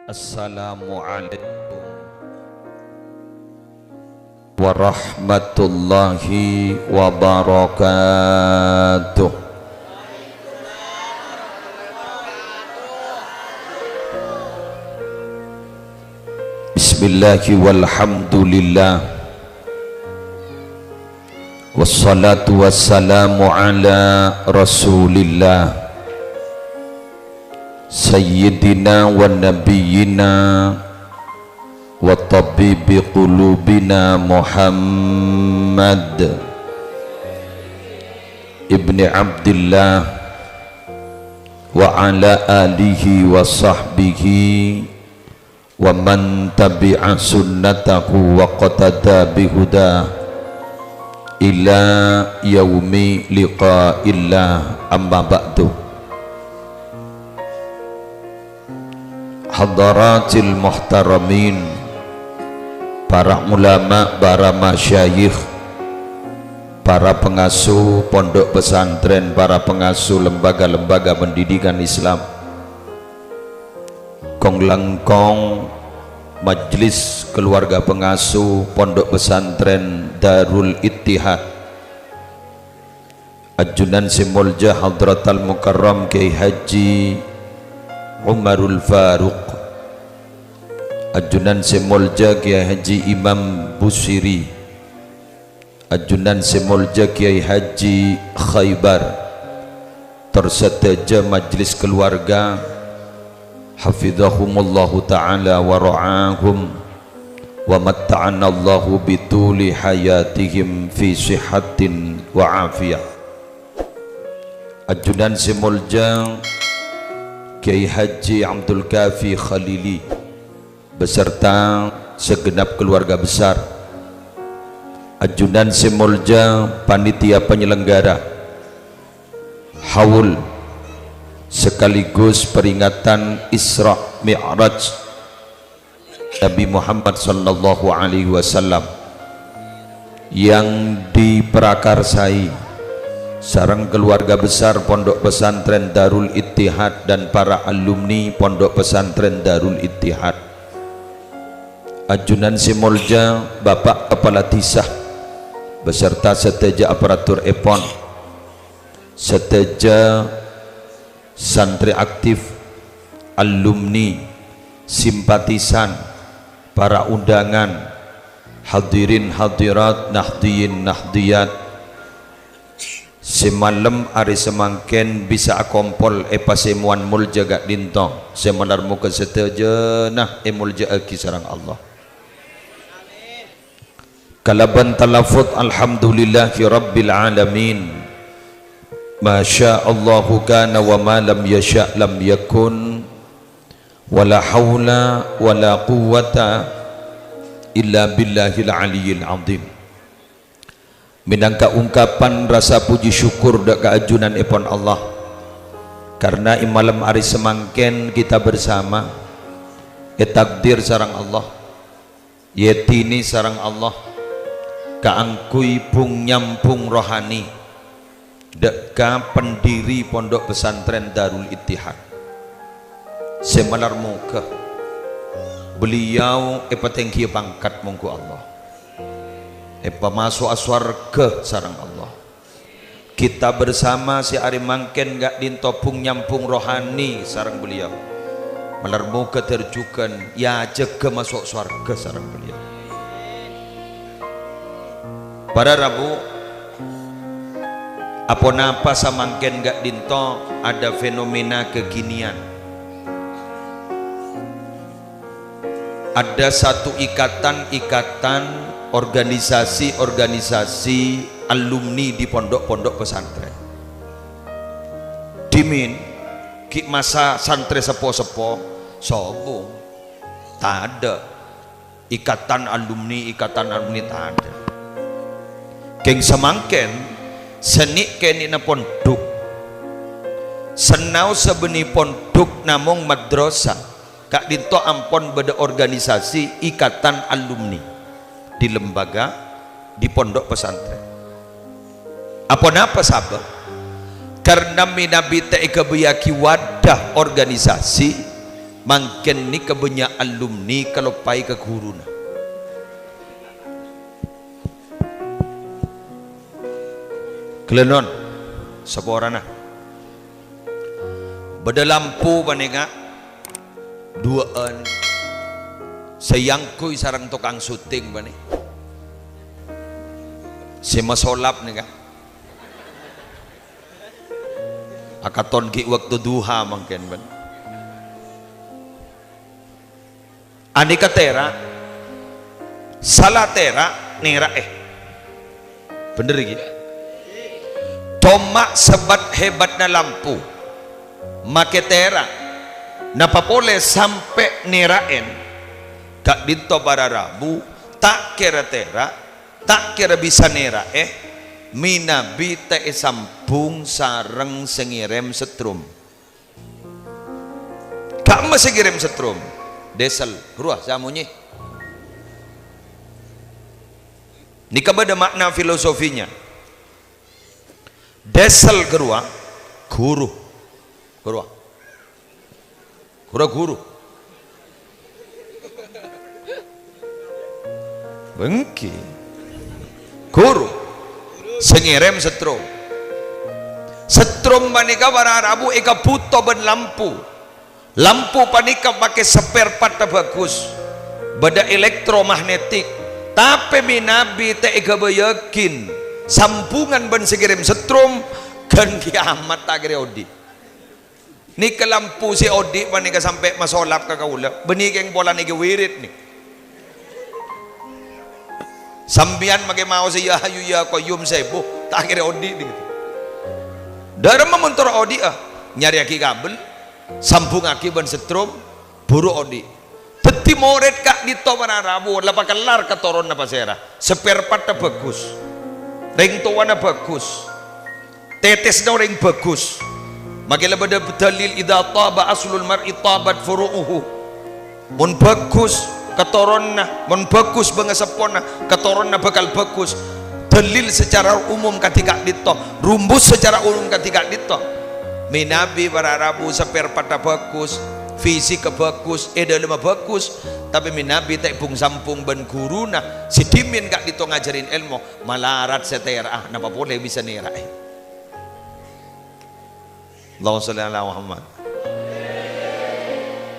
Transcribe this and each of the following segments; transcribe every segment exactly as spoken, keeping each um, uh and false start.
Assalamualaikum warahmatullahi wabarakatuh. Bismillahi walhamdulillah. Wassalatu wassalamu ala Rasulillah, Sayyidina wa Nabiyyina wa Tabibi Qulubina Muhammad ibni Abdillah wa ala alihi wa sahbihi wa man tabi'a sunnatahu waqtada bihuda ila yaumi liqa'illah, amma ba'du. Hadaratil muhtaramin, para ulama, para masyayikh, para pengasuh pondok pesantren, para pengasuh lembaga-lembaga pendidikan Islam, kong-langkong majlis keluarga pengasuh Pondok Pesantren Darul Ittihad, ajunan sè molja Hadratal Mukarram Kiai Haji Umarul Faruq, ajunan sè molja Kiai Haji Imam Busiri, ajunan sè molja Kiai Haji Khaybar, tor sadhâjâ majlis keluarga, hafidhahumullahu ta'ala wa ra'ahum, wa matta'anallahu bituli hayatihim fi sihhatin wa afiyah. Ajunan sè molja Kiai Haji Abdul Kafi Khalili, beserta segenap keluarga besar. Ajunan sè molja panitia penyelenggara haul sekaligus peringatan Isra Mi'raj Nabi Muhammad sallallahu alaihi wasallam yang diprakarsai sareng keluarga besar Pondok Pesantren Darul Ittihad dan para alumni Pondok Pesantren Darul Ittihad. Ajunan sè molja Bapak Kepala Dhisa beserta sadhâjâ aparatur èpon, sadhâjâ santrè aktif, alumni, simpatisan, para undangan, hadirin hadirat, nahdiyin nahdiyat, sè malem arè samangkèn bisa akompol è pasemowan molja ka'dinto, sè malar moghâ sadhâjâna èmolja'aghi sareng Allah. Kalabân talafut, "Alhamdulillahi Rabbil Alamin. Masya Allahu kana wa ma lam yasya lam yakun. Wa la haula wa la quwwata illa billahil aliyyil azim." Mènangka ungkapan rasa puji syukur dâ' ka ajunan èpon Allah, karna è malem arè samangkèn kita bersama ètakdir sareng Allah, èdini sareng Allah kaangghuy bhung-nyambhung rohani dâ' ka pendiri Pondok Pesantren Darul Ittihad. Sè malar moghâ beliau èpatèngghiyâ pangkat mongghu Allah, èpamaso'a sowarghâ sareng Allah. Kita bersama sè arè mangkèn ka'dinto bhung-nyambhung rohani sareng beliau. Malar moghâ dâr jhughân èajâgâ maso' sowarghâ sareng beliau. Para rabu, aponapa samangkèn ka'dinto ada fenomena kekinian? Ada satu ikatan-ikatan, organisasi-organisasi alumni di pondok-pondok pesantren. Dhimèn, ghi' masa santrè seppo-seppo, sobung. Tadâ'. Ikatan alumni, ikatan alumni tadâ'. Kèng samangkèn, sè nè'-kènè'na pondhuk. Sè naossa bânnè pondhuk namong madrasah, ka'dinto ampon bâdâ organisasi ikatan alumni di lembaga, di pondok pesantren. Aponapa sabâb? Karna mènabi ta' èghâbâyyaghi wadah organisasi, Mangkèn nèka bânnya' alumni kaloppaè ka ghuruna. Ghellâ' non, saporana. Bâdâ lampu panèka duwâ'ân sè èangghuy sareng tokang syuting panèka. Sè masolap nèka. Akaton ghi' bâkto duha mangkèn, bân. Anèka tèra', sala tèra' nèra'è. Bhender, ghi? Coma sebât hebatna lampu, makè tèra', napa polè sampè' nèra'è, ka'dinto para rabu, ta' kèra tèra', ta' kèra bisa nèra'è, mènabi ta' èsambhung sareng sè ngèrèm setrum. Ka'emma sè ngèrèm setrum? Diesel, rowa sè amonyè. Nèka bâdâ makna filosofinya. Diesel ghârowa ghuru. Ghârowa. Ghârowa ghuru. Bengki. Ghuru. Sè ngèrèm setrum. Setrum panèka para rabu èkabhuto bân lampu. Lampu panèka makè spare part-na bhâghus. Bâdâ elektromagnetik. Tapè mènabi ta' èghâbâyâghin sambhungan bân sè ngèrèm setrum, ghân kiamat ta' kèra odi'. Nèka lampu sè odi' panèka sampè' masolap ka kaulâ. Bânnè kèng polana ghi' wirid nè. Sampèyan makè maos ya Hayyu ya Qayyum sèbu, ta' kèra odi' nè. Dâremma mon tor odi'â, nyarèyaghi kabel, sambhungaghi bân setrum, buru odi'. Dhâddhi morèd ka'dinto para rabu la pakellar katoronna pasèra. Spare part-na bhâghus. Rèng towana bhâghus. Tètèsna orèng bhâghus. Makè la bâdâ dalil, "Idza taba aslul mar'i tabat furu'uhu." Mon bhâghus katoronna, mon bhâghus bângaseppona, katoronna bhâkal bhâghus. Dalil secara umum kadhi ka'dinto, rumus secara umum kadhi ka'dinto. Mènabi para rabu spare part-na bhâghus, fisikka bhâghus, è dâlemma bhâghus, tapè mènabi ta' èbhung-sambhung bân ghuruna sè dhimèn ka'dinto ngajhârin èlmo, malarat sè tèra'a, napa polè bisa nèra'è. Allahumma sholli ala Muhammad.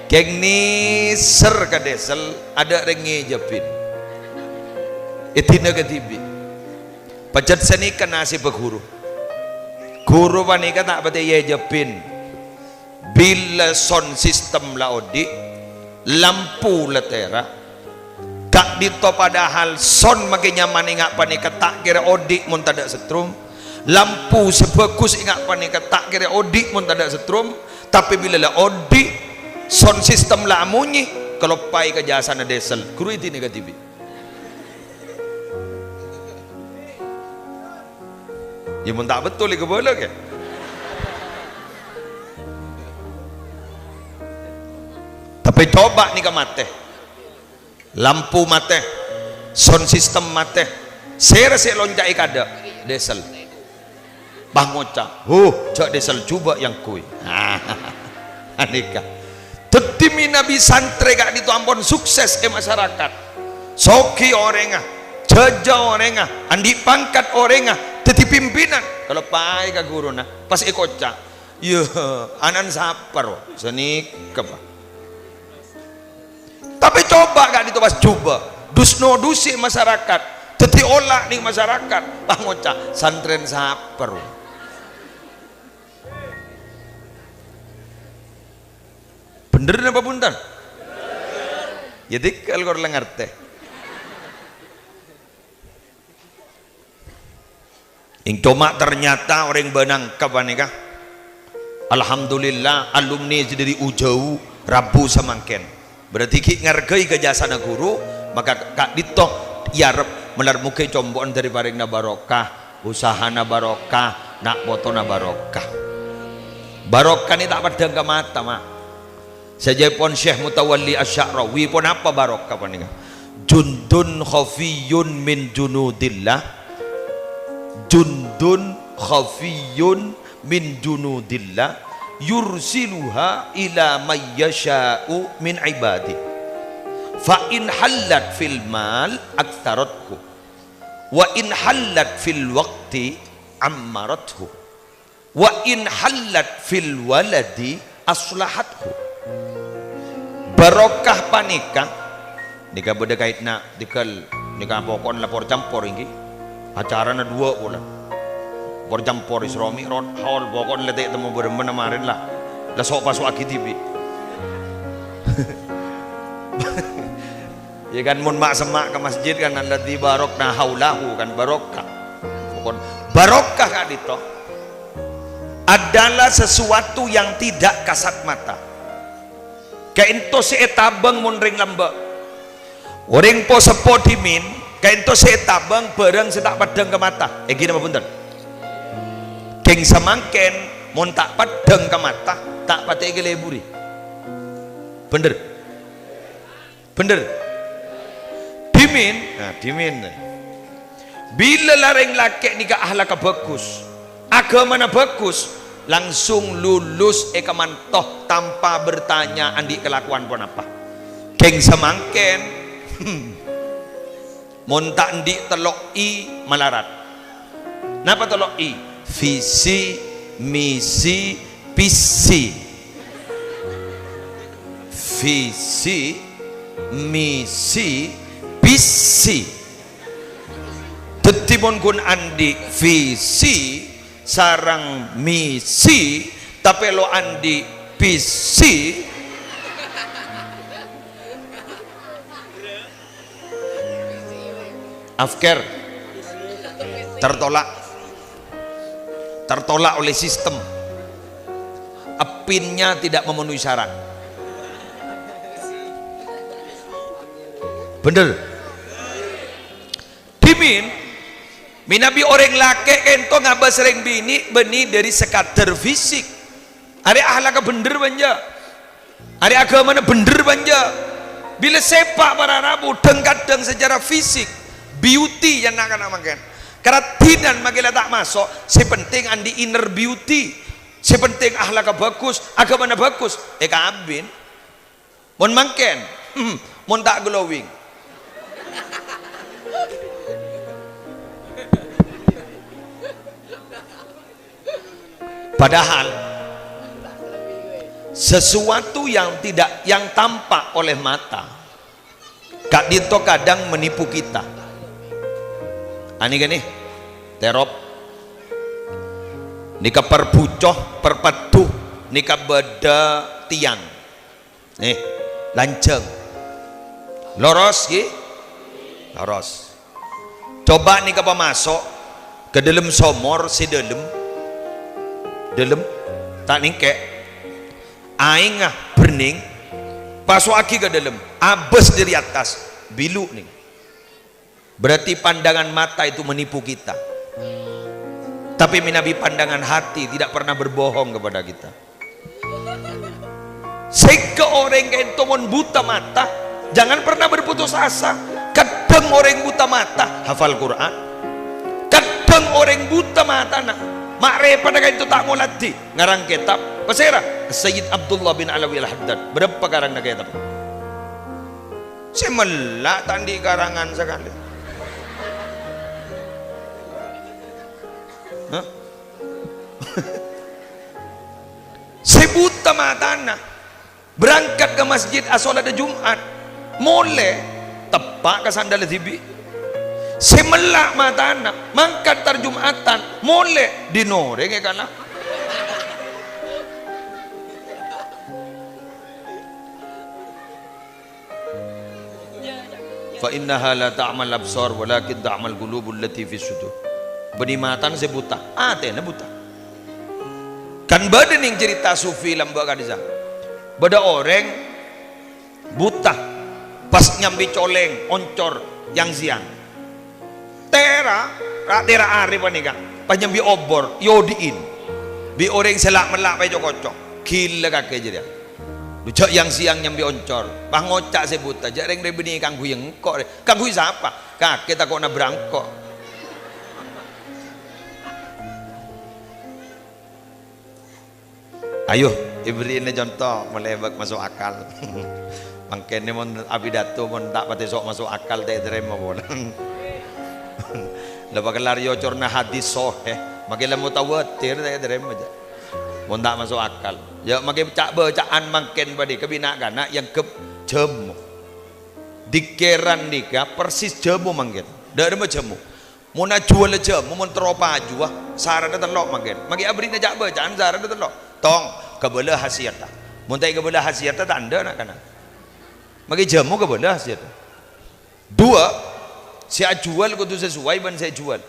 Kèng nèser ka diesel, adâ' rèng ngèjâbhin. Èdina kadhibi'. Pajhât sanèka nasèbhâ ghuru. Ghuru panèka ta' patè èjâbhin. Bilâ sound system la odi', lampu la tèra', ka'dinto padahal sound makè nyaman ènga' panèka ta' kèra odi' mon tadâ' setrum, lampu sè bhâghus ènga' panèka ta' kèra odi' mon tadâ' setrum, tapè bilâ la odi', sound system la amonyè, kaloppaè ka jhâsana diesel, ghuru èdina kadhibi'. Ya, mon ta' bettol, èkabâlâ, kè? Tapè coba nèka matè. Lampu matè. Sound system matè. Sèra sè èlonca'è kadâ'? Diesel. Pas ngoca', "Huh, jhâ' diesel jhubâ' èangghuy." Anèka. Dhâddhi mènabi santrè ka'dinto ampon sukses è masyarakat. Soghi orèngnga, jhâjhâ orèngnga, andi' pangkat orèngnga, dhâddhi pimpinan. Kaloppaè ka ghuruna, pas èkoca', "Iyâ, ana'na sapa rowa?" Sanèka, Pak. Tapè coba ka'dinto pas jhubâ', dus-nodusè masyarakat, dhâddhi ola' neng masyarakat, pas ngoca', "Santrèna sapa rowa?" Bhender napa bhunten? Ya, dhika' kor la ngartè. Ing coma ternyata orèng bânangka panèka, alhamdulillah, alumni sè dâri Ujau, rabu samangkèn. Berarti ghi' ngargai ka jhâsana ghuru, maka ka'dinto èarep malar moghâ compo'na dâri parèngna barokah, usahana barokah, na' potona barokah. Barokah nè ta' paddhâng ka mata, Ma'. Sajâèpon Syekh Mutawalli Asy-Sya'rawi, ponapa barokah panèka? "Jundun khafiyyun min junudillah." Jundun khafiyyun min junudillah. Yursiluha ila may yasha'u min ibadih. Fa in hallat fil mal aktsarathu. Wa in hallat fil waqti ammarathu. Wa in hallat fil waladi aslahathu. Barokah panèka, nèka bâdâ kaèdna tèghâl, nèka poko'en la por-campor ènggi. Acarana duwâ' polana. Por-campor Isra Mi'raj, haul poko'en la ta' temmo bârâmma marèn la. La so'-paso'aghi dhibi'. Ya kan, mon ma'-, semma' ka masjid kan, "Alladzi barakna haulahu," kan, barokah. Pokon barokah ka'dinto adalah sesuatu yang tidak kasat mata. Kaènto sè ètabâng mon rèng lambâ'. Orèng po-, seppo dhimèn, kaènto sè ètabâng bârâng sè ta' paddhâng ka mata. Ènggi napa bhunten? Ghing samangkèn, mon ta' paddhâng ka mata, ta' patè èkalèburi. Bhender? Bhender? Dhimèn? Nah, dhimèn. Bilâ la rèng lakè' nèka akhlakka bhâghus, aghâmana bhâghus, langsung lulus è kamanto tanpa bertanya andi' kalakowan ponapa. Ghing samangkèn, mon ta' andi' tello' I malarat. Napa tello' I? Visi, misi, pisi. Visi, misi, pisi. Dhâddhi mon ghun andi' visi sareng misi, tapè lo' andi' pisi. Afkèr. Tertolak. Tertolak oleh sistem. Epinnya tidak memenuhi syarat. Bhender? Dhimèn, mènabi orèng lakè' kaènto ngabâs rèng binè' bânnè dâri sekadar fisik. Arè akhlakka bhender bânnya'. Arè aghâmana bhender bânnya'. Bilâ sèpa' para rabu, dhâng-kadhâng secara fisik, beauty ya na'-kana' mangkèn. Karaddhinan mangkèn la ta' maso', sè penting andi' inner beauty. Sè penting akhlakka bhâghus, aghâmana bhâghus, èkabin. Mon mangkèn, hmm, mon ta' glowing. Padahal sesuatu yang tidak, yang tampak oleh mata, ka'dinto kadhâng manipu kita. Anèka nè, terop. Nèka perbuco, perpedu, nèka bâdâ tiang. Nè, lanjhâng. Loros, ghi? Loros. Coba nèka pamaso' ka dâlem somor sè dâlem. Dâlem. Ta' nèngkè'. Aèngnga bhernèng. Paso'aghi ka dâlem. Abâs dâri attas. Bilu' nèng. Berarti pandangan mata itu menipu kita. Tapi mènabi pandangan hati tidak pernah berbohong kepada kita. Sèngghâ orèng kaènto mon buta mata, jangan pernah berputus asa. Kadhâng orèng buta mata hafal Quran. Kadhâng orèng buta matana, ma'rèpatta kaènto ta' ngolatè, ngarang kètab. Pasèra? Sayyid Abdullah bin Alawi Al-Haddad. Bârâmpa karangnga kètab? Sè mella' ta' andi' karangan sakalè. Hah? Sè buta matana, berangkat ka masjid asolat Jumat, molè teppa' ka sandal dhibi'. Sè mella' matana, mangkat tar Jumatan, molè dinorèng è kala. Fa innaha la ta'mal absar, walakin ta'mal qulubul lati fis sudur. Bânnè matana sè buta, atèna buta. Kan bâdâ nèng cerita sufi lambâ' ka'dissa'. Bâdâ orèng buta, pas nyambi colèng, oncor, yang-sèyang. Tèra, ra-, tèra arè panèka, pas nyambi obor, èodi'in bi' orèng sè la'-mella' pèco-koco. Ghilâ kakè jârèya. Dhu jâ' yang-sèyang nyambi oncor. Pas ngoca' sè buta, "Jâ' rèng rè bânnè kaangghuy engko' rè." "Kaangghuy sapa?" "Kakè tako' nabrak engko'." Ayo, èbèrri'ana conto, molaè bâk maso' akal. Mangkèn mon apidato, mon ta' patè sok maso' akal, ta' ètarèma polana. La pakellar èocorna hadis sohih, makè la mutawatir, ta' ètarèma, jâ'. Mon ta' maso' akal. Yâ, makè ca'-bâcaan mangkèn panèka bi' na'-kana' èangghep jhâmo. Dikèran nèka persis jhâmo mangkèn. Dâ'remma jhâmo. Mon ajhuwâl jhâmo, mon terro pajuwâ, saratna tello' mangkèn. Makè abherri'na ca'-bâcaan saratna tello'. Tong, kabâlâ hasiyadhâ. Mon ta' èkabâlâ hasiyadhâ, ta' endâ' na'-kana'. Makè jhâmo kabâlâ hasiyadhâ. Duwâ', sè ajhuwâl kodhu sesuai bân sè èjhuwâl.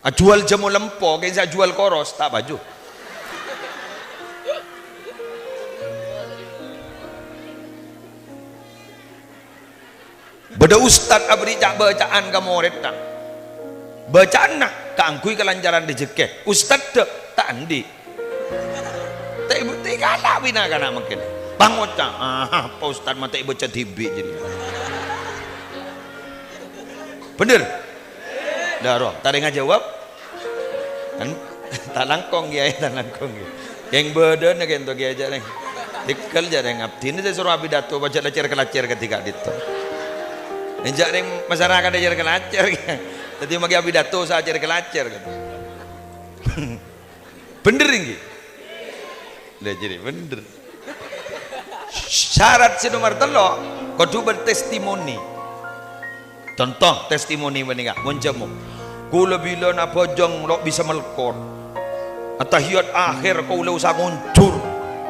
Ajhuwâl jhâmo lempo, kèng sè ajhuwâl koros, ta' paju. Bâdâ ustad aberri' ca'-bâcaan ka morèdda. Bâcaanna kaangghuy kalancaran rejhekkè. Ustadda ta' andi'. Ta' èbhuktè kala' bi' na'-kana' mangkèn. Pangoca', "Ah, apa ustad ma' ta' èbâca dhibi'," jârèya. Bhender? Dâ' rowa, ta' rèng ajâwâb? Kan, ta' langkong, Kèyaè, ta' langkong, Kèyaè. Kèng bâdâna kènto, Kèyaè, jâ' rèng. Tèghâl, jâ' rèng. Abdhina sè soro apidato, pajhât lacèr-kalacèr kadhi ka'dinto. Jâ' rèng masyarakat lacèr-kalacèr, Kèyaè. Dhâddhi, makè apidato, sa lacèr-kalacèr, gitu. Bhender, ènggi? Lah, jârèya bhender. Sarat sè nomer tello', kodhu bertestimoni. Conto, testimoni panèka, mon jhâmo. Kaulâ bilâna abhâjâng lo' bisa melkor. Attahiyat akhir kaulâ usaha ngonjhur.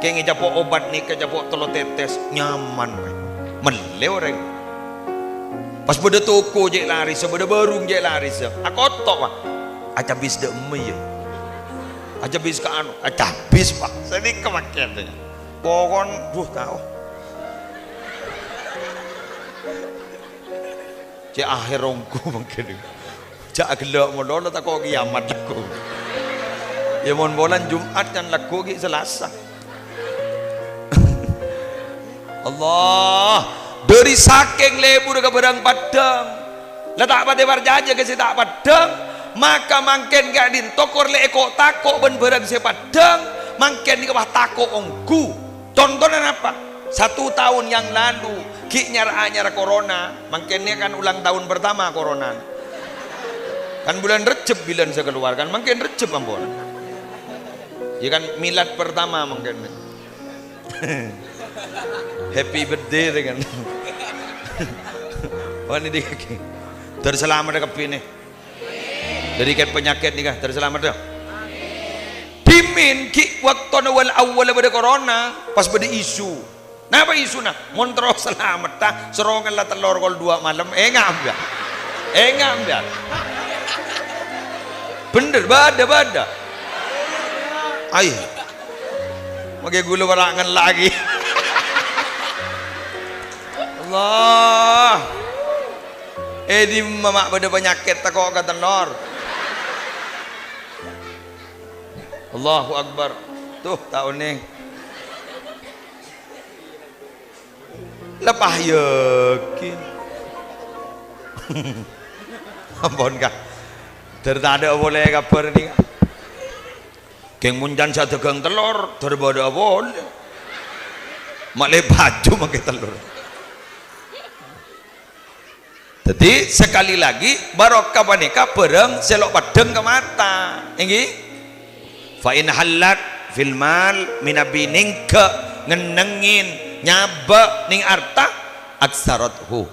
Kèng ècapo' obat nèka, ècapo' tello tètès, nyaman, wè. Mellè orèng. Pas bâdâ toko cè' laressa, bâdâ bârung cè' laressa. Akoto', Pak. Acabis dâ' emma, yâ. Acabis ka anu, acabis, Pak. Sanèka mangkèn, yâ. Pokon, duh, tao. Cè' akhir ongghu mangkèn. Jâ' ghellâ' mololo tako' kiamat lagghu'. Yâ, mon bulân Jum'at kan lagghu' ghi' Salasa. Allah, dhâri sakèng lebur ka bhârâng paddhâng. La ta' patè parcajâ ka sè ta' paddhâng, maka mangkèn ka'dinto kor lè èko'-tako' bân bhârâng sè paddhâng, mangkèn nèka pas tako' ongghu. Contona napa? Satu tahun yang lalu, ghi' nyar-anyar corona, mangkèn nèka kan ulang tahun pertama corona. Kan bulân Rejjeb bilân sè kalowar, kan mangkèn Rejjeb ampon. Yâ kan milad pertama mangkèn. Happy birthday, kan. Oh, ini di-, terus selamat ya, kabbhi, nih. Dhâri kèt-panyakèt nèka, terus selamat, ya. Dhimèn ghi' bâktona wal awwal bâdâ corona, pas bâdâ isu. Napa isuna? Mon terro salametta, soro ngella tellor kol dua malem. Enga' mbiya'. Enga' mbiya'. Bhender, bâdâ, bâdâ. Ai. Makè ghulâ para' ngella' ghi. Allah. È dimma ma' bâdâ panyakèt tako' ka tellor. Allahu Akbar. Tuh, ta' onèng. Lepah yakin. Ampon, Ka'. Dhâr tadâ' polè kabhâr nèka. Kèng mon can sè adhâghâng tellor, dhâr bâdâ polè. Ma' lè paju makè tellor. Dhâddhi, sekali lagi, barokah panèka bhârâng sè lo' paddhâng ka mata. Èngghi? Fa in hallat fil mal, mènabi nèngghâ', ngennengngin, nyabâ' nèng arta, aktsarathu.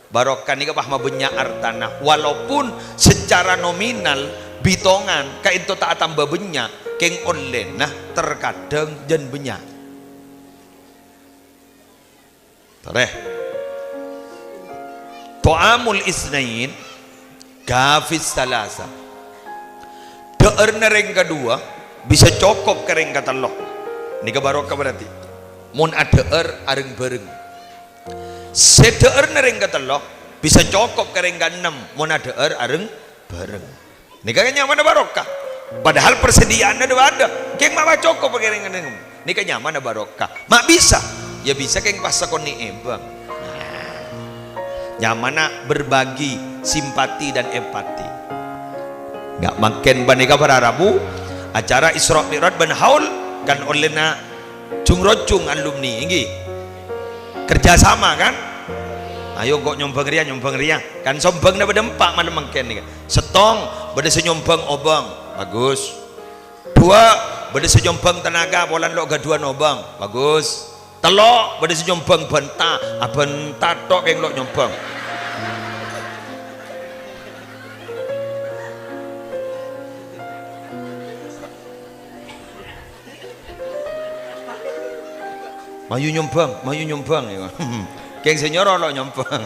Barokah nèka pas mabânnya' artana, walaupun secara nominal, bitongan, ka'dinto ta' atamba bânnya', kèng ollèna terkadang jân bânnya'. Torè. Ta'amul itsnain kafis tsalasa. Dhâ'ârna rèng kadhuwâ bisa cokop ka rèng katello. Nèka barokah berarti. Mon adhâ'âr areng-bhâreng. Sè dhâ'ârna rèng katello bisa cokop ka rèng kaennem mon adhâ'âr areng-bhâreng. Nèka kan nyamana barokah. Padahal persediaanna dâ-bâdâ. Kèng ma' cokop ka rèng kaennem. Nèka nyamana barokah. Ma' bisa? Yâ bisa kèng pas sakonè'è, Bang. Nah, nyamana berbagi simpati dan empati. Enggak mangkèn panèka para rabu acara Isra Mi'raj bân haul Kan ollèna jung-rojung alumni, ènggi? Kerja sama, kan? Ayo, kok nyombhâng rèya, nyombhâng rèya. Kan sombhângnga bâdâ empa' malem mangkèn nèka. Sèttong, bâdâ sè nyombhâng obâng. Bagus. Duwâ', bâdâ sè nyombhâng tenaga, polana lo' ghâdhuwân obâng. Bagus. Tello', bâdâ sè nyombhâng bhânta, abhânta tok kèng lo' nyombhâng. Mayu nyombhâng, mayu nyombhâng, ya. Kèng sè nyoro lo' nyombhâng.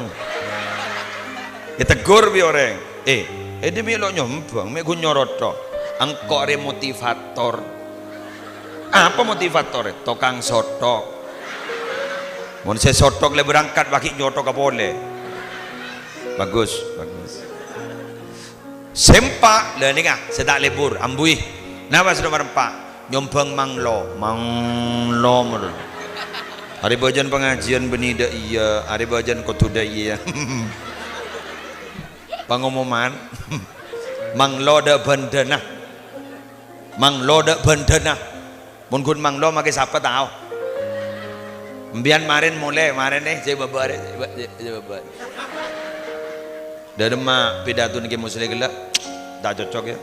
Ètegghur bi' orèng. "Eh, èdhi mè' lo' nyombhâng, mè' ghun nyoro tok." Engko' rè motivator. Apa motivator? Tokang sothok. Mon sè sothok la berangkat, paghi' nyothok ka polè. Bagus, bagus. Sè empa', la nèka, sè ta' lebur, ambuwi. Napa sè nomer empa'? Nyombhâng manglo, manglo moro. Arè bâjâna pangajiân bânnè dâ' iyâ, arè bâjâna kodhu dâ' iyâ. Pangomoman. Manglo dâ' bhândhâna. Manglo dâ' bhândhâna. Mon ghun manglo makè sapa tao? Empèyan marèn molè, marèn, eh, jâ' bâbâ arè, jâ' bâ-, jâ', jâ' bâbâ. Dâremma pidato nèkè Musleh ghellâ', ta' cocok, ya.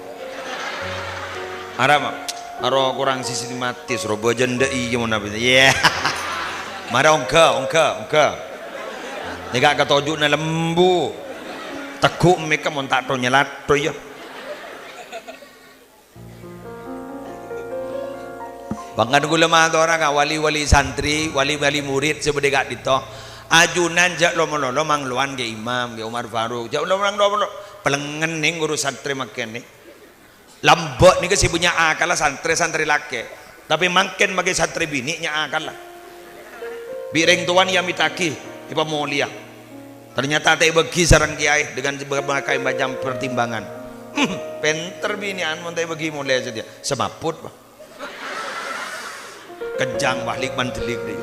Ara, ma-, aro korang sistematis, ro bâjâna dâ' iyâ mon apa, ya. Mara ongghâ, ongghâ, ongghâ. Nèka katoju'na lembu. Tegghu' mèkka mon ta' to nyalato, ya. Bhângkèn kaulâ matora ka wali-wali santri, wali-wali murid sè bâdâ è ka'dinto. Ajunan jâ' lo-malolo manglowan Kè Imam, Kè Umar Farouk. Jâ' lo-malolo, pelengngen nèng ngurus santri mangkèn nè. Lambâ' nèka sè bânnya' akalla santri-santri lakè'. Tapè mangkèn makè santri binè' nya' akalla. Bi' rèng towana èamèttaghi, èpamolèya. Ternyata ta' èbâghi sareng kèyaè dengan berbagai macam pertimbangan. Hmm, pènter binè'an mon ta' èbâghi molè sadhâjâ. Semaput, Pak. Kejjhâng, Pak, lik-mandelik, dhi.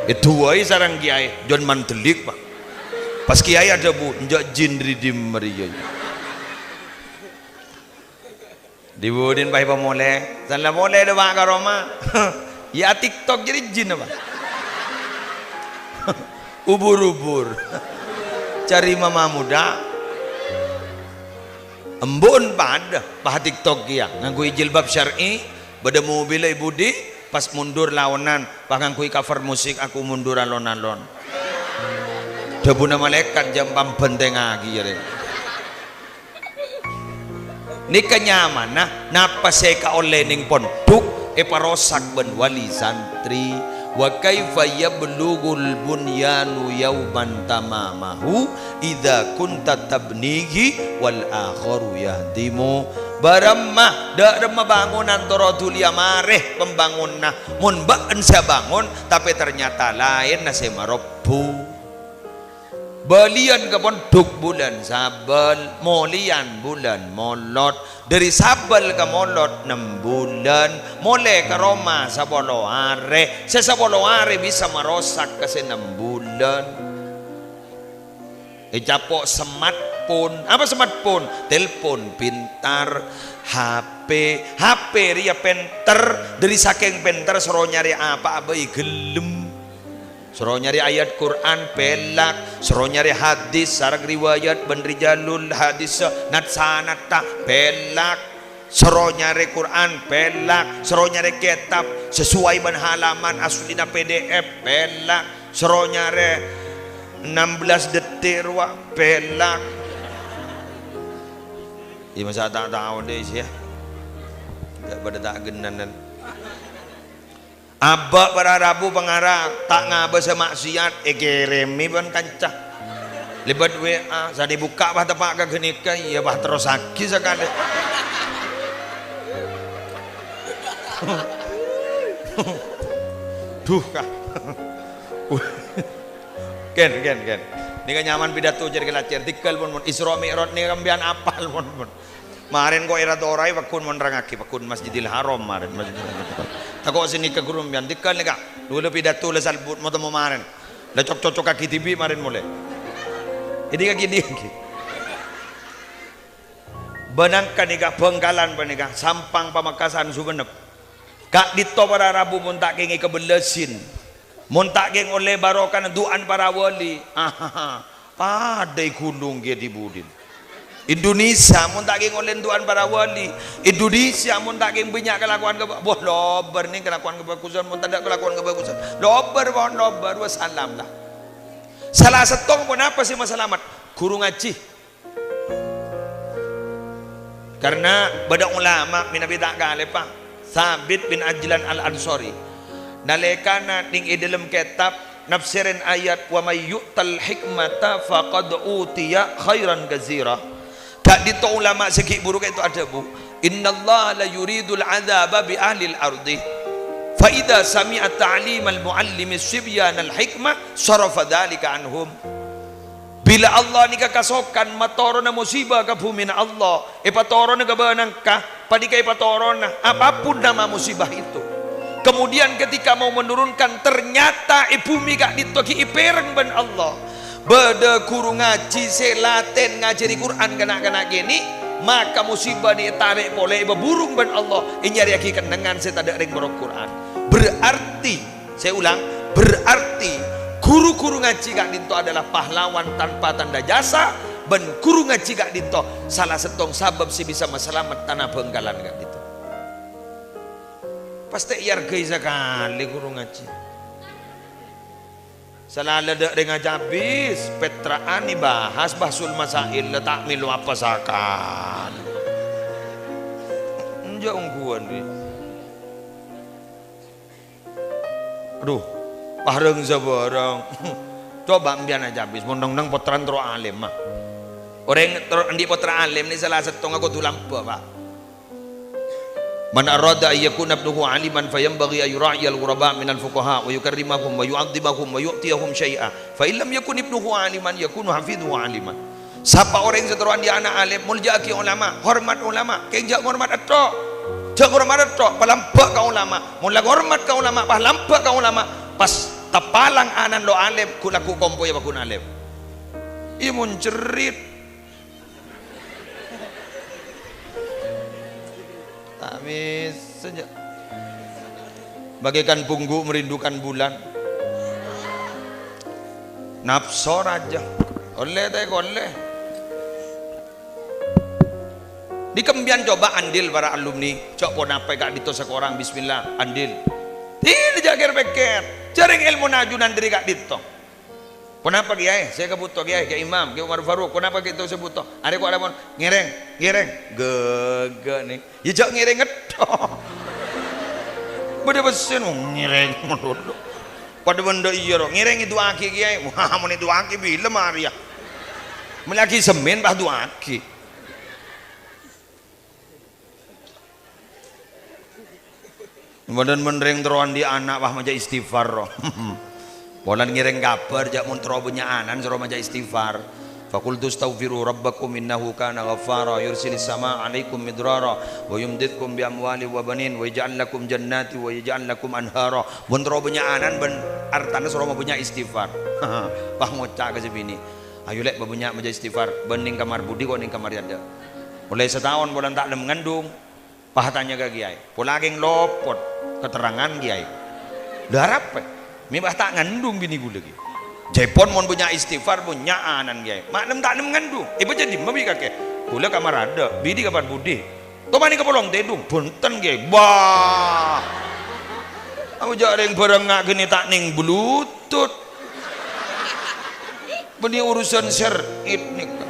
Èdu'âi sareng kèyaè, jhân mandelik, Pak. Pas kèyaè adhâbu, "Enjâ' jin ridhim marèya." Dhi-budhina pas èpamolè, san la molè dâpa' ka roma. Ya, TikTok jadi jin apa? Ubur-ubur. Cari mama muda. Embu'en padâ, pas TikTok kèya, ngangghuy jilbab syar'i, bâdâ mobilla è budi, pas mundur laonan, pas ngangghuy cover musik, "Aku mundur alon-alon." Dhâbuna malaèkat, "Jhâ' pambhântèngngaghi, ya, rè." Nèka nyamanna, napa sè èkaollè nèng pondhuk èparosak bân wali santri. "Wa kaifa yablughul bunyanu yauman tamamahu idza kunta tabnihi wal akharu yahdimu." Bârâmma, dâ' remma bângonan toro' dhuliyâ marè pambângonanna. Mon bâ'na sè abângon, tapè ternyata laènna sè marobbhu. Bâliyân ka pondhuk bulân sabâl, molèyan bulân Molot. Dâri sabâl ka Molot nem bulân, molè ka roma sapolo arè. Sè sapolo arè bisa marosak ka sè nem bulân. Ècapo' smartphone. Apa smartphone? Telpon pintar, H P. H P rèya pènter, dâri sakèng pènter soro nyarè apa'a bhâi ghellem. Soro nyarè ayat Qur'an, pèlak. Soro nyarè hadis sareng riwayat bân rijalul hadis, nat-sanadda, pèlak. Soro nyarè Qur'an, pèlak. Soro nyarè kètab sesuai bân halaman aslina P D F, pèlak. Soro nyarè enam belas detik rowa, pèlak. Iyâ, masa' ta' tao dâ' iyâ. Ta' padâ ta' ghennanan. Abâ' para rabu pangara ta' ngabâsa ma'siyat, èkèrèmè bân kanca. Lèbât W A, sanè bukka' pas teppa' ka ghânèka, iyâ pas terrossaghi sakalè. Duh, ka. Ken, ken, ken. Nèka nyaman pidato jâr kalajâr. Tèngghâl pon, pon. Isra Mi'raj nèka sampèyan apal, pon, pon. Marèn kok èra toraè, pagghun mon nerrangngaghi, pagghun Masjidil Haram marèn, Masjidil Haram. Tako' sè nèka ghuru sampèyan, tèngghâl nèka. Dhu la pidato la salbut, mo-temmo marèn. La cok-cocokkaghi dhibi' marèn molè. Èdhingngaghi, èdhingngaghi. Bânangka nèka Bhângkalan panèka, Sampang, Pamekasan, Sumenep. Ka'dinto para rabu mon ta' kèngèng èkabellasè. Mon ta' kèngèng ollè barokana du'ana para wali. Ahaha. Padâ èghulung kèya di-budina. Indonesia mon ta' kèngèng ollè du'ana para wali. Indonesia mon ta' kèngèng bânnya' kalakowan kaba-, wah, lobâr nèng kalakowan kabhâghusân, mon tadâ' kalakowan kabhâghusân. Lobâr, pon lobâr, wassalam lah. Sala sèttong ponapa sè masalamet? Ghuru ngajhi. Karna bâdâ ulama, mènabi ta' kalèpa, Tsabit bin Ajlan Al-Ansori. Nalèkana nèng è dâlem kètab nafsèrèn ayat, "Wa may yu'tal hikmata faqad utiya khairan katsira." Ka'dinto ulama sè ghi' buru ka'dinto adhâbu, "Innallaha la yuridul adzaba bi ahlil ardi. Fa idza sami'a ta'limal mu'allimi sibyanal hikmah, sarafa dzalika anhum." Bilâ Allah nèka kasokan matoronna musibâ ka bhumina Allah, èpatoronna ka bânangka, panèka èpatoronna, apapun nama musibah itu. Kemudian ketika mau menurunkan, ternyata è bhumi ka'dinto ghi' èpèrèng bân Allah. Bâdâ ghuru ngajhi sè latèn ngajhâri Qur'an ka na'-kana' kènè', maka musibâ nè ètarè' polè èpaburung bân Allah, ènyarèyaghi kennengngan sè tadâ' rèng morok Qur'an. Berarti Saya ulang, berarti ghuru-ghuru ngajhi ka'dinto adalah pahlawan tanpa tanda jasa, bân ghuru ngajhi ka'dinto sala sèttong sabâb sè bisa masalamet Tana Bhângkalan ka'dinto. Pastè èarghâi sakalè ghuru ngajhi. Salala dâ' rèng ajâbis, pètra'an èbahas bahsul masail la ta' mèlo apa sakalè. Enjâ' ongghuwân, wi. Adhu, parèng sabârâng. Coba empèyan ajâbis, mon neng-enneng pottrana terro alim, ma. Orèng terro andi' pottra alim nè sala sèttongnga kodhu lambâ', Pa'. "Man arada an yakuna ibnuhu aliman, fa yanbaghi an yura'iyal ghuraba minal fuqaha, wa yukarrimahum, wa yu'azzimahum, wa yu'tiyahum syai'a. Fa in lam yakun ibnuhu aliman, yakunu hafidhuhu aliman." Sapa orèng sè terro andi' ana' alim, molja'aghi ulama, hormat ulama, kèng jhâ' ngormat ètto'. Jhâ' ngormat ètto', palambâ' ka ulama. Mon la ngormat ka ulama, palambâ' ka ulama, pas tapalang ana'na lo' alim, ghu-, lagghu' kompoyya paggun alim. Iyâ, mon cerrit. Ta' bisa, jhâ'. Bagaikan pungguk merindukan bulan. Napso rajâ. Ollè ta' èkollè? Dhi' ka empèyan coba andil para alumni. Jhâ' ponapa ka'dinto sakorang, bismillah, andil. Dhi' jhâ' kèr-pèkkèr. Jhâ' rèng èlmona ajunan dâri ka'dinto. Ponapa, Kèyaè? Sè kabhuto, Kèyaè, Kèyaè Imam, Kèyaè Umar Faruq. Ponapa ka'dinto sè bhuto? Arè kok la mon ngèrèng, ngèrèng. Ghâghâ nè. Iyâ, jhâ' ngèrèng ètto'. Bâdâ pèssèna, ngèrèng malolo. Padâ bân dâ' iyâ, ro. Ngèrèng èdu'aaghi, Kèyaè. Wah, mon èdu'aaghi, bilâ marèya? Mèlaghi semmèn, pas du'aaghi. Bâdân mon rèng terro andi' ana', wah, maca istighfar, ro. Polana ngèrèng kabhâr, jhâ' mon terro bânnya' ana'na, soro maca istighfar. "Faqultu astaghfiru rabbakum innahu kana ghaffara, yursilis sama'a 'alaikum midrara, wa yumdidkum bi amwalin wa banin, wa yaj'al lakum jannati, wa yaj'al lakum anhara." Mon terro bânnya' ana'na bân artana, soro mabânnya' istighfar. Pas ngoca' ka sè binè', "Ayo, Lè', mabânnya' maca istighfar, bân nèng kamar budi ko' nèng kamar yadâ'." Ollè sataon polana ta' nem ngandung. Pas atanya ka Kèyaè, pola kèng lopot katerrangan Kèyaè. "Lha arapa? Mè' pas ta' ngandung binè ghulâ ghi'?" "Jhâ' pon mon bânnya' istighfar, bânnya' ana'na Kèyaè. Ma' nem ta' nem ngandung. È bâca dimma bi' kakè?" "Ghulâ kamar adâ'." "Bidi kamar budi?" "Tomanè ka polong tèdung." "Bhunten, Kèyaè." Wah. Aku jhâ' rèng bhârângnga ghânè ta' nèng blutut. Bânnè urusan syar'i nèka.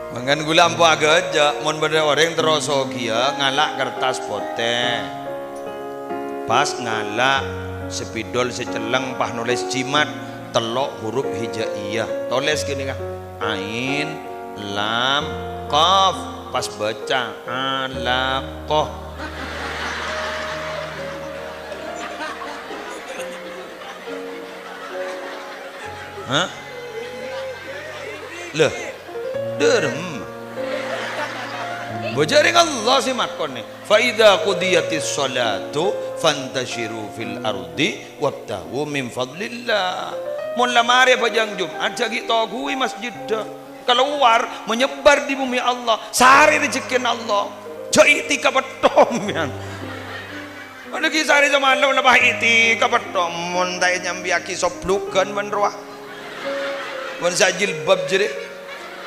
Mangkana ghulâ ampo aghâjâ', mon bâdâ orèng terro soghiyâ ngala' kertas potè. Pas ngala', spidol sè celleng pas nolès jimat, tello' huruf hijaiyah. Tolès ghânèka, ain, lam, qaf. Pas bâca, alaqah. Hah? Lho, dârem. Bâjâ rèng Allah sè makonè. "Fa idza qudiyatis sholatu fantasyiru fil ardi wabtaghu min fadlillah." Mon la marè bhâjâng Jum'at, jhâ' ghi' toghuwi masjiddhâ. Kalowar, menyebar di bumi Allah. Sarè rejhekkèna Allah. Jhâ' itika pettho, sampèyan. Ana ghi' sarè samalem napa itika pettho. Mon ta' ènyambiyaghi soblugân bân rowa. Mon sa' jilbab jârèya.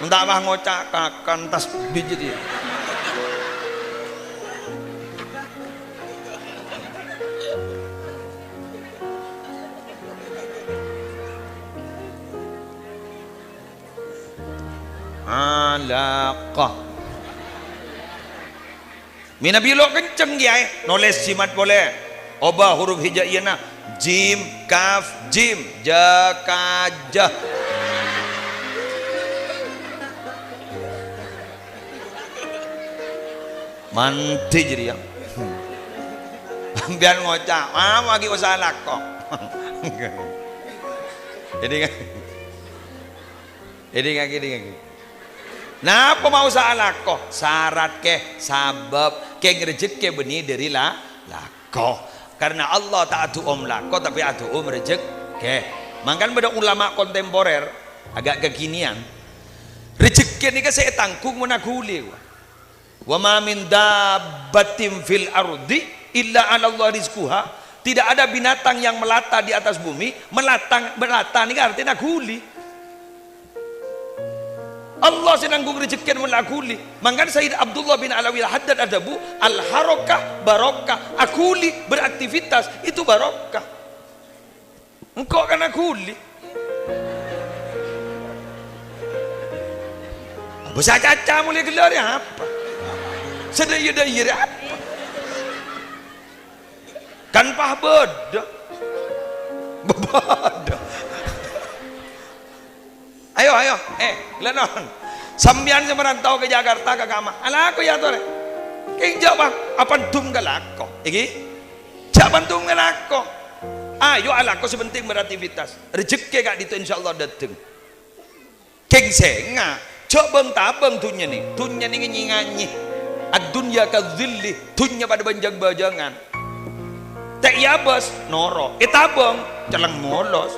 Mon ta' wah ngoca' kakan tasbih jârèya. Alaqah. Mènabi lo' kenceng, kèyaè. Nolès jimat polè. Obâ huruf hijaiyana. Jim, kaf, jim. Jakaja. Mandhi jârèya. Sampèyan ngoca', "Ah, ma' ghi' osa alako." Jadi kan. Èdingngaghi, èdingngaghi. Napa ma' osa alako? Sarat kè, sabâb, kèng rejhekkè bânnè dâri la-, lako. Karena Allah ta' adu'om lako, tapè adu'om rejhekkè. Mangkana bâdâ ulama kontemporer, agak kekinian, rejhekkè nèka sè ètanggung mon aghuli, wa. "Wa ma min dabbatin fil ardi illa 'ala Allah rizquha." Tidak ada binatang yang melata di atas bumi, melata, melata nèka artèna ghuli. Allah sè nanggung rejhekkèna mon la aghuli. Mangkana Sayyid Abdullah bin Alawi Al-Haddad adhâbu, "Al-harakah barokah." Aghuli, beraktivitas, itu barokah. Engko' kan aghuli. Bâsa caca molaè ghellâ' rè apa? Sadhâjâ-dhâjâ rè apa? Kan pas bâdâ. Bâdâ. Ayo, ayo. Eh, ghellâ' non. Sampèyan sè marantau ka Jakarta, ka kamma. Alako yâ, torè. Kèng jhâ' pas apandhum ka lako. Iki? Jhâ' apandhum ka lako. Ayo alako sè penting beraktivitas. Rejhekkè ka'dinto insyaallah dâteng. Kèng sènga', jhâ' bâng-tabâng dhunnya nè. Dhunnya nè ngènyè-nganyè. Ad-dunya kadzilli, dhunnya padâ bân jâng-bâjângan. Ta' èabâs, noro'. Ètabâng, celleng molos.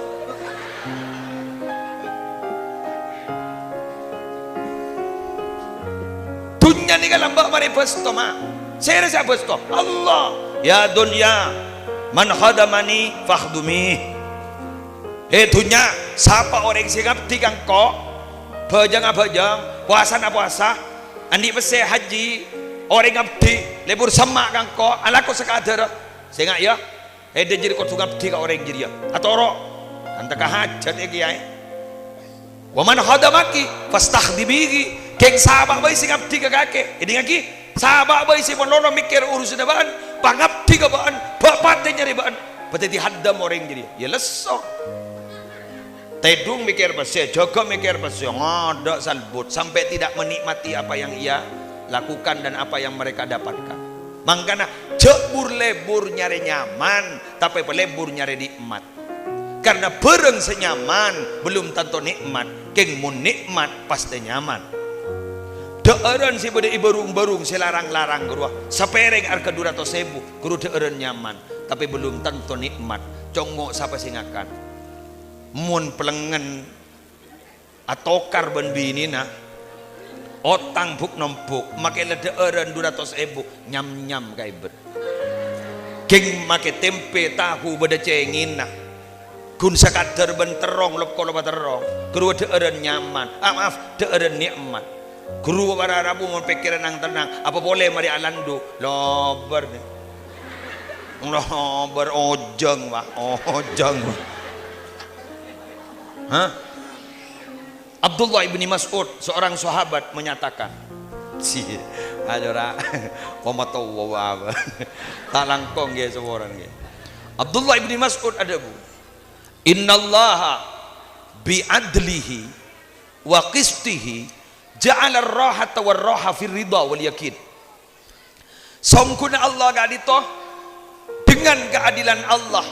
Dhunnya nèka lambâ' marè bâsto, ma'. Sèra sè abâsto? Allah. "Ya dunya, man khadamani fakhdumi." He dhunnya, sapa orèng sè ngabdi ka engko'? Bhâjângnga bhâjâng, powasana powasa, andi' pèssè hajji, orèng ngabdi, lebur semma' ka engko', alako sakadârâ. Sènga', yâ, è dhâjâ kodhu ngabdi ka orèng jârèya. Atoro', anta ka hajat, yâ, kèyaè. "Wa man khadamaki fastakhdimihi." Kèng sapa bhâi sè ngabdi ka kakè? Èdingngaghi, sapa bhâi sè malolo mèkkèr urusanna bâ'ân, pangabdi ka bâ'ân, bâ' patè nyarè bâ'ân, padâddhi haddam orèng jârèya. Yâ lesso. Tèdung mèkkèr pèssè, jâgâ mèkkèr pèssè, ngadâ' salbut, sampai tidak menikmati apa yang ia lakukan dan apa yang mereka dapatkan. Mangkana, jhâ' bur-lebur nyarè nyaman, tapè palebur nyarè nikmat. Karena bârâng sè nyaman belum tanto nikmat, kèng mon nikmat pastè nyaman. Dhâ'ârân sè bâdâ è bârung-bârung sè larang-larang ghâruwa, sapèrèng arghâ du ratos èbu, ghâruwa dhâ'ârân nyaman, tapè belum tanto nikmat. Congngo' sapa sè ngakan? Mon palèngngen atokar bân binèna, otang bhuk-nombhuk, makè la dhâ'ârân du ratos èbu, nyam-nyam kaèbât. Kèng makè tèmpè tahu bâdâ cèngèna. Ghun sakadâr bân terrong, lop-kolopa terrong. Ghâruwa dhâ'ârân nyaman. Ah, maaf, dhâ'ârân nè'mat. Ghâruwa para rabu mon pèkkèran nang-tennang. Apa polè marè alandu? Lobâr, nè. Lobâr ojâng, Pak. Ojâng, Pak. Hah? Abdullah ibni Mas'ud, seorang sahabat, menyatakan, si, ayo, ra, pamatowa apa? Ta' langkong, ngghi, saporana, ngghi. Abdullah ibni Mas'ud adhâbu, "Innallaha bi adlihi wa qistihi ja'ala rahata wa raha fir ridha wal yaqin." Songghuna Allah ka'dinto, dengan keadilan Allah,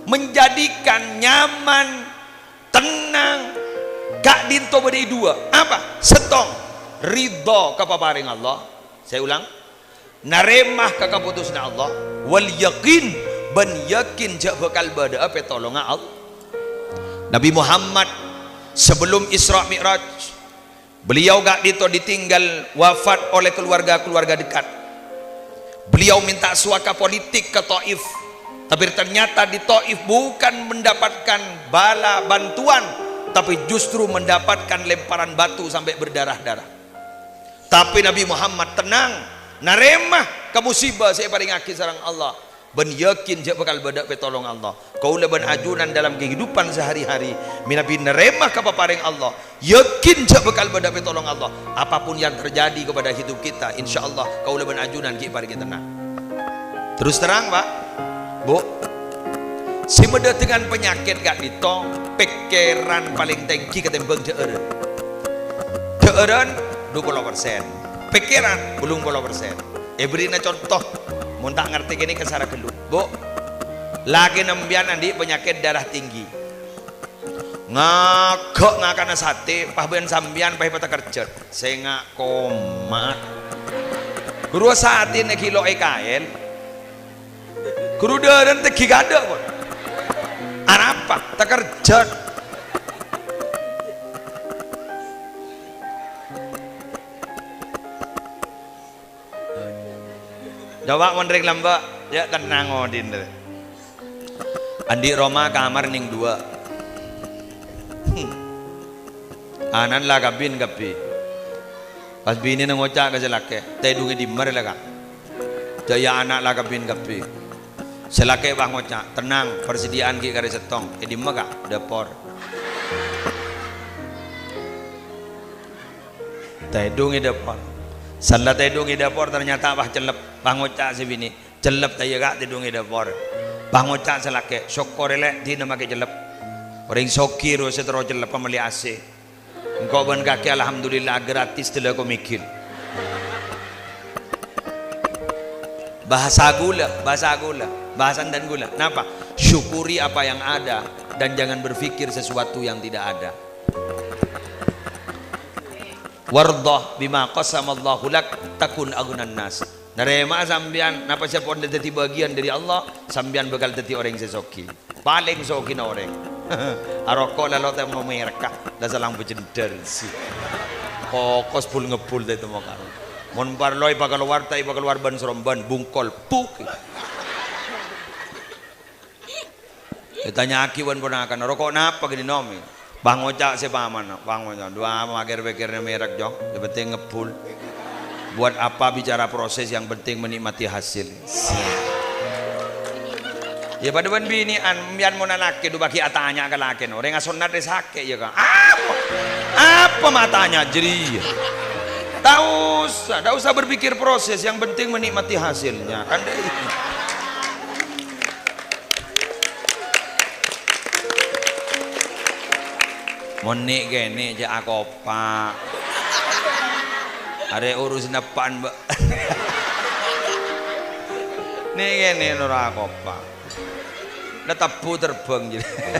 menjadikan nyaman, tenang, ka'dinto bâdâ è duwâ'. Apa? Sèttong, ridha ka paparèng Allah. Saya ulang, narèma ka kapotosanna Allah. Wal yaqin, bân yakin jhâ' bhâkal bâdâ'â pètolongnga Allah. Nabi Muhammad sebelum Isra Mi'raj, Beliau ka'dhinto ditinggal wafat oleh keluarga-keluarga dekat. Beliau minta suaka politik ke Taif, tapi ternyata di Taif bukan mendapatkan bala bantuan, tapi justru mendapatkan lemparan batu sampai berdarah-darah. Tapi Nabi Muhammad tenang, narèma ka musibah sè èparèngaghi sareng Allah, bân yakin jhâ' bhâkal bâdâ pitolong Allah. Kaulâ bân ajunan dalam kehidupan sehari-hari, mènabi narèma ka paparèng Allah, yakin jhâ' bhâkal bâdâ pitolong Allah. Apapun yang terjadi kepada hidup kita, insyaallah kaulâ bân ajunan ghi' èparèngè tenang. Terus terang, Pak, Bu, sè madâtengan panyakèt ka'dhinto, pèkkèran palèng tèngghi katèmbhâng dhâ'ârân. Dhâ'ârân dua puluh persen, pèkkèran bâllung polo persen. Èbèrri'na conto, mon ta' ngartè kènè' kasara ghâllu. Bu, lakèna sampèyan andi' panyakèt darah tinggi. Ngaghâ' ngakana satè, pas bân sampèyan pas èpatakerjhât. Sènga' komat. Ghuru satèna ghi' lo' èkaèl. Ghuru dhâ'ârân tèngghi kaadâ', pon. Arapa? Takerjhât. Coba mon rèng lambâ', jhâ' tennang odi'na. Andi' roma kamar nèng duwâ'. Hmm. Ana'na la kabin kabbhi. Pas binèna ngoca' ka sè lakè', "Tèdhung è dimma rè la, Ka'?" "Jhâ' iyâ ana' la kabin kabbhi." Sè lakè' pas ngoca', "Tennang, parsadhiyâ'an ghi' karè sèttong." "È dimma, Ka'?" "Dâpor." Tèdhung è dâpor. Sella tèdhung è dâpor, ternyata pas cellep. Pas ngoca' sè binè', "Cellep ta' iyâ, Ka', tèdhung è dâpor?" Pas ngoca' sè lakè', "Sokkorè, Lè', dinah makè cellep. Orèng soghi rowa sè terro cellep mellè A C. Engko' bân kakè, alhamdulillah, gratis dâlâ komigil." Bahasa ghulâ, bahasa ghulâ, bahasa enten ghulâ. Napa? Syukuri apa yang ada dan jangan berpikir sesuatu yang tidak ada. "Wardha bima qasamallahu lak takun aghnan nas." Narèma'a sampèyan napa sè pon dhâddhi bâgiyân dhâri Allah, sampèyan bhâkal dhâddhi orèng sè soghi. Palèng soghina orèng. Aroko' la lo' tèmo mèrek, la salang bhâjhendhâr, sih. Kokos bul-ngebbul ta' tèmo karo. Mon parlo èpakalowar, ta' èpakalowar bân-sorombân, bungkol, puk. Ètanya'aghi bân ponakanna, "Roko' napa kènè', Nom?" Pas ngoca' sè pamanna, pas ngoca', "Dua, makèr-pèkkèrna mèrek, Jong. Yang penting ngebbul. Buat apa bicara proses, yang penting menikmati hasil." Sia. Yâ, padâ bân binè'an, sampèyan mon alakè, du paghi' atanya ka lakèna, "Orèng asonnat rè sakè', yâ, Ka'?" "Apa? Apa ma' atanya jârèya?" "Tak usah, tak usah berpikir proses, yang penting menikmati hasilnya." Kan dâ' Mon nè'-kènè' jhâ' akopa'. Arè urus neppa'an, Mbak. Nè'-kènè' noro' akopa'. La tebbu terbang jârèya.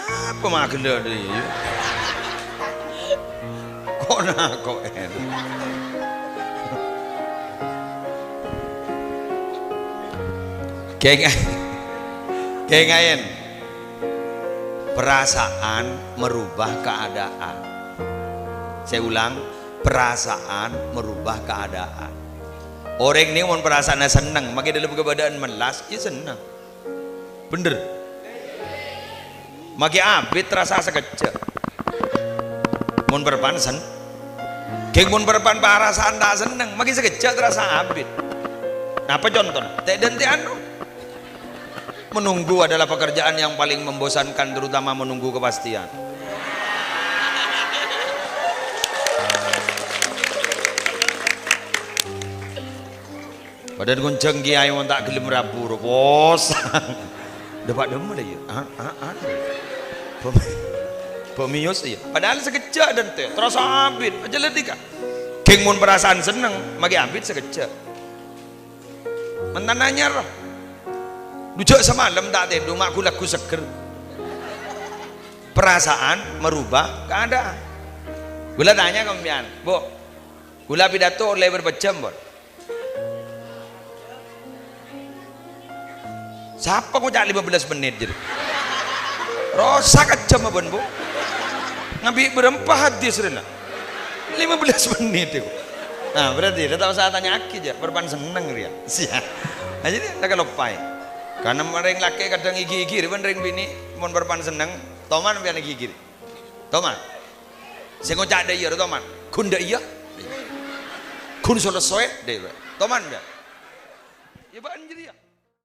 Apa ma' ghellâ' rèya? Ko'-nako'en. Kèng-, kèngaèn. Perasaan merubah keadaan. Saya ulang, perasaan merubah keadaan. Orèng nè mon perasaanna senneng, makè dâlem kabâdâ'ân mellas, iyâ senneng. Bhender? Makè abit rassa sakejjhâ'. Mon parèpan sen-, kèng mon parèpan parasaan ta' senneng, makè sakejjhâ' terassa abit. Napa contona? Tè'-dântè'an, no? Menunggu adalah pekerjaan yang paling membosankan, terutama menunggu kepastian. Padahal ngonjhâng kiyaè mon ta' ghellem rabu, ro, posang. Dâpa' dâmma la, iyâ? Ah, ah, ah. Bâ-, bâ' mèyos, iyâ. Padahal sakejjhâ' dântè', terros abit. Aja ledika. Kèng mon perasaan senneng, makè abit sakejjhâ'. Mentan anyar, ro. Dujâ' samalem ta' tèdung, ma' ghu-lagghu seggher. Perasaan merubah keadaan. Ghulâ tanya ka sampèyan, "Bu, ghulâ pidato ollè bârâmpa jhâm, pon?" Sapa ngoca' lima belas mennit jârèya? Rosak ajâm bân, Bu. Ngabi' bârâmpa hadis rèna? Lima belas mennit itu. Nah, berarti ta' osa atanya'aghi jâ, bârâmpan senneng rèya. Siya. Nah, jadi ta' kaloppaè. Karena rèng lakè' kadhâng èghi-èghi, bân rèng binè' mon bârâmpan senneng, toman sampèyan èghi-èghi. Toman. Sè ngoca' dâ' iyâ, toman. Ghun dâ' iyâ. Ghun solo soè, dâ' iyâ. Toman, ya. Ya, bâ'na jârèya.